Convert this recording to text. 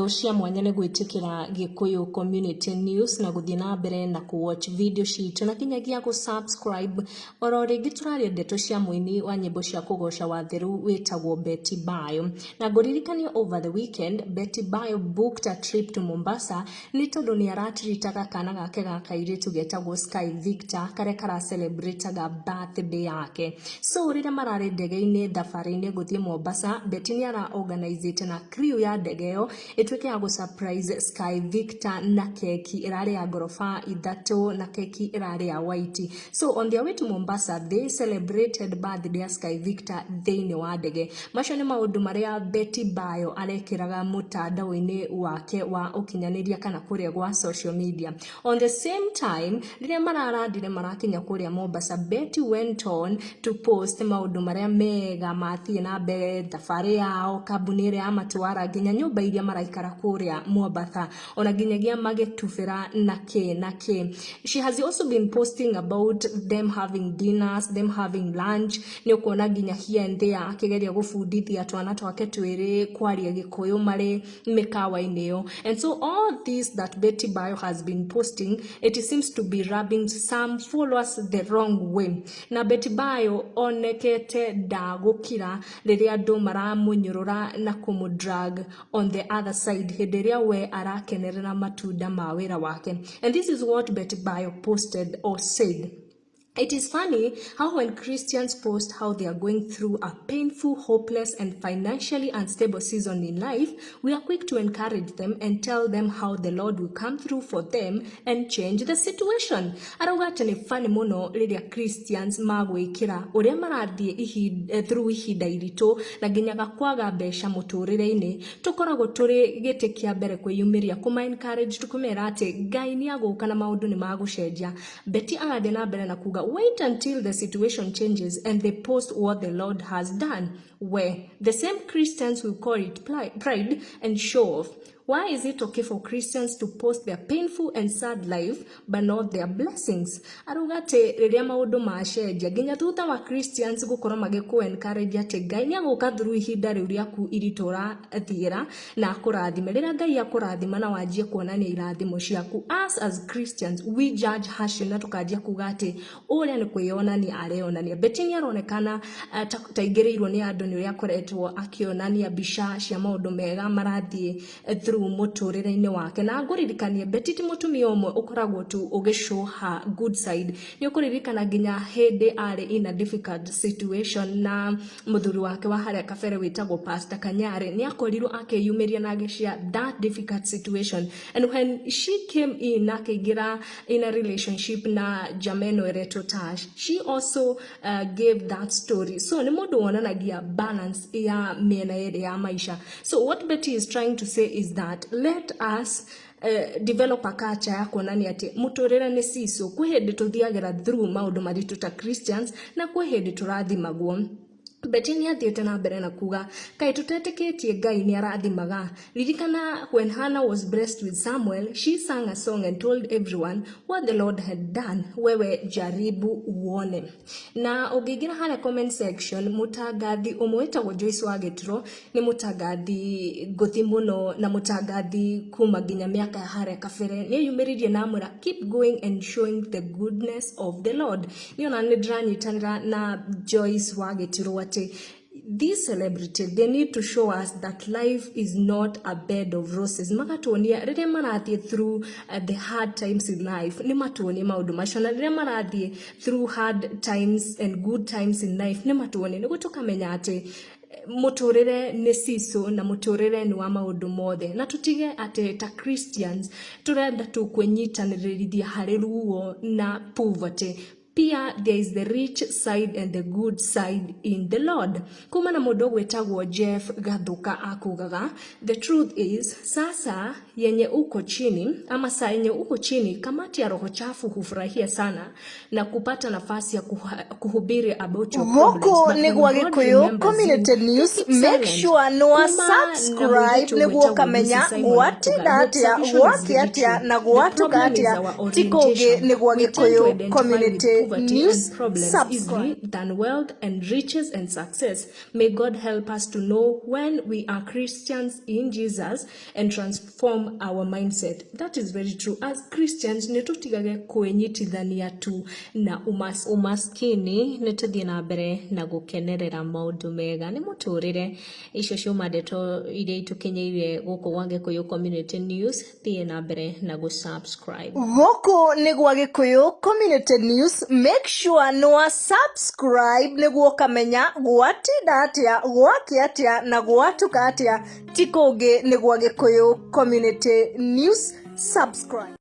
Ngatho cia mwanya nĩ gwĩtĩkĩra Gĩkũyũ Community News na gũthiĩ na mbere na kũ watch video citũ na kinyagia gũ subscribe. Oro rĩngĩ tũraria ndeto cia mũini wa nyĩmbo cia kũgoca Watheru wĩtagwo Betty Bayo. Na ngũririkanie over the weekend Betty Bayo booked a trip to Mombasa nĩ tondũ nĩ aratiritaga kana gake ga kairĩtu getagwo Sky Victor karĩa kara celebrataga birthday yake. So rĩrĩa mararĩ ndege-inĩ thabarĩ-inĩ gũthiĩ Mombasa, Betty nĩ ara organizĩte na crew ya ndege ĩyo ĩtuĩke ya gũ surprise Sky Victor na keki ĩrarĩ ya ngoroba ithatũ na keki ĩrarĩ ya white. So on their way to Mombasa they celebrated birthday ya Sky Victor thĩinĩ wa ndege. Macio nĩ maũndũ marĩa Betty Bayo arekĩraga mũtandao-inĩ wake wa ũkinyanĩria kana kũrĩa gwa social media. On the same time, rĩrĩa mararandire marakinya kũrĩa Mombasa, Betty went on to post maũndũ marĩa mega mathiĩ na mbere, thabarĩ yao, kambuni ĩrĩa yamatwara, nginya nyũmba iria maraikara kũrĩa Mombasa, ona nginyagia magĩtubĩra na kĩ na kĩ. She has also been posting about them having dinners, them having lunch. Nĩ ũkuona nginya here and there akĩgeria gũbundithia twana twake twĩrĩ kwaria Gĩkũyũ marĩ mĩkawa-inĩ ĩyo. And so all this that Betty Bayo has been posting, it seems to be rubbing some followers the wrong way. Na Betty Bayo onekete ndagũkira rĩrĩa andũ maramũnyũrũra na kũmũ drag on the other side hĩndĩ ĩrĩa we arakenerera matunda ma wĩra wake. And this is what Betty Bayo posted or said. "It is funny how when Christians post how they are going through a painful, hopeless, and financially unstable season in life, we are quick to encourage them and tell them how the Lord will come through for them and change the situation." Arauga atĩ nĩ funny mũno rĩrĩa Christians magwĩkĩra ũrĩa marathiĩ through ihinda iritũ na nginyaga kwaga mbeca mũtũrĩre-inĩ, tũkoragwo tũrĩ gĩtĩ kĩa mbere kwĩyumĩria kũma encourage, tũkũmera atĩ Ngai nĩ agũka na maũndũ nĩ magũcenjia. Betty agathiĩ na mbere na kuga, "Wait until the situation changes and they post what the Lord has done, where the same Christians will call it pride and show off. Why is it okay for Christians to post their painful and sad life but not their blessings?" Arauga atĩ rĩrĩa maũndũ macenjia, nginya thutha wa Christians gũkorwo magĩkũ encourage atĩ Ngai nĩ agũka through ihinda rĩu rĩaku iritũ ũrathiĩra na akũrathime, rĩrĩa Ngai akũrathima na wanjie kuonania irathimo ciaku, us as Christians, we judge harshly na tũkanjia kuga atĩ ũrĩa nĩ kwĩyonania areyonania. Betty nĩ aronekana taingĩrĩirwo nĩ andũ nĩ ũrĩa akoretwo akĩonania mbica cia maũndũ mega marathiĩ through mũtũrĩre-inĩ wake. Na ngũririkanie, Betty ti mũtumia ũmwe ũkoragwo tu ũgĩ show her good side. Nĩ ũkũririkana nginya hĩndĩ arĩ in a difficult situation na mũthuri wake wa harĩa kabere wĩtagwo Pastor Kanyari, nĩ akorirwo akĩyumĩria na agĩshare that difficult situation. And when she came in na akĩingĩra in a relationship na Jameno ĩretwo Tash, she also gave that story. So nĩ mũndũ wonanagia balance ya mĩena ĩrĩ ya maisha. So what Betty is trying to say is that let us develop a culture ya kuonania atĩ mũtũrĩre nĩ cico. Kwĩ hĩndĩ tũthiagĩra through maũndũ maritũ ta Christians na kwĩ hĩndĩ tũrathimagwo. Betty nĩ athiĩte na mbere na kuga, "Kaĩ tũtetĩkĩtie Ngai nĩ arathimaga? Ririkana when Hannah was blessed with Samuel, she sang a song and told everyone what the Lord had done. Wewe jaribu uone." Na ũngĩingĩra harĩa comment section, mũtangathi ũmwe wĩtagwo Joyce wa Gĩturo nĩ mũtangathi ngũthi mũno na mũtangathi kuma nginya mĩaka ya harĩa kabere, nĩ eyumĩririe na amwĩra, "Keep going and showing the goodness of the Lord." Niĩ ona nĩ ndĩranyitanĩra na Joyce wa Gĩturo atĩ these celebrity, they need to show us that life is not a bed of roses. Magatuonia rĩrĩa marathiĩ through the hard times in life, nĩ matuonie maũndũ macio, na rĩrĩa marathiĩ through hard times and good times in life, nĩ matuonie nĩguo tũkamenya atĩ mũtũrĩre nĩ cico na mũtũrĩre nĩ wa maũndũ mothe, na tũtige atĩ ta Christians tũrenda tu kwĩnyitanĩrithia harĩ ruo na poverty. Pia there is the rich side and the good side in the Lord. Kuma na mũndũ ũgwĩtagwo Jeff Gathuka akugaga, "The truth is, sasa yenye uko chini ama saa yenye uko chini, kamati ya roho chafu hufurahia sana na kupata nafasi ya kuhubiri about your problems." Gũkũ nĩ gwa Gĩkũyũ Community News. Make sure nĩ wa subscribe nĩguo ũkamenya gwatinda atĩa, gwakĩa atĩa na gwatuka atĩa. Ti kũngĩ, nĩ gwa Gĩkũyũ Community poverty News, and problems subscribe. Easily than wealth and riches and success. May God help us to know when we are Christians in Jesus and transform our mindset. That is very true. As Christians, nĩ tũtigage kwĩnyitithania tu na umaskini, nĩ tũthiĩ na mbere na gũkenerera maũndũ mega nĩ mũtũrĩre. Icio ciuma ndeto iria itũkinyĩire gũkũ gwa Gĩkũyũ Community News. Thiĩ na mbere na gũ-subscribe. Gũkũ nĩ gwa Gĩkũyũ Community News. Make sure nĩ wa subscribe nĩguo ũkamenya gwatinda atĩa, gwakĩa atĩa na gwatuka atĩa. Ti kũngĩ, nĩ gwa Gĩkũyũ Community News. Subscribe.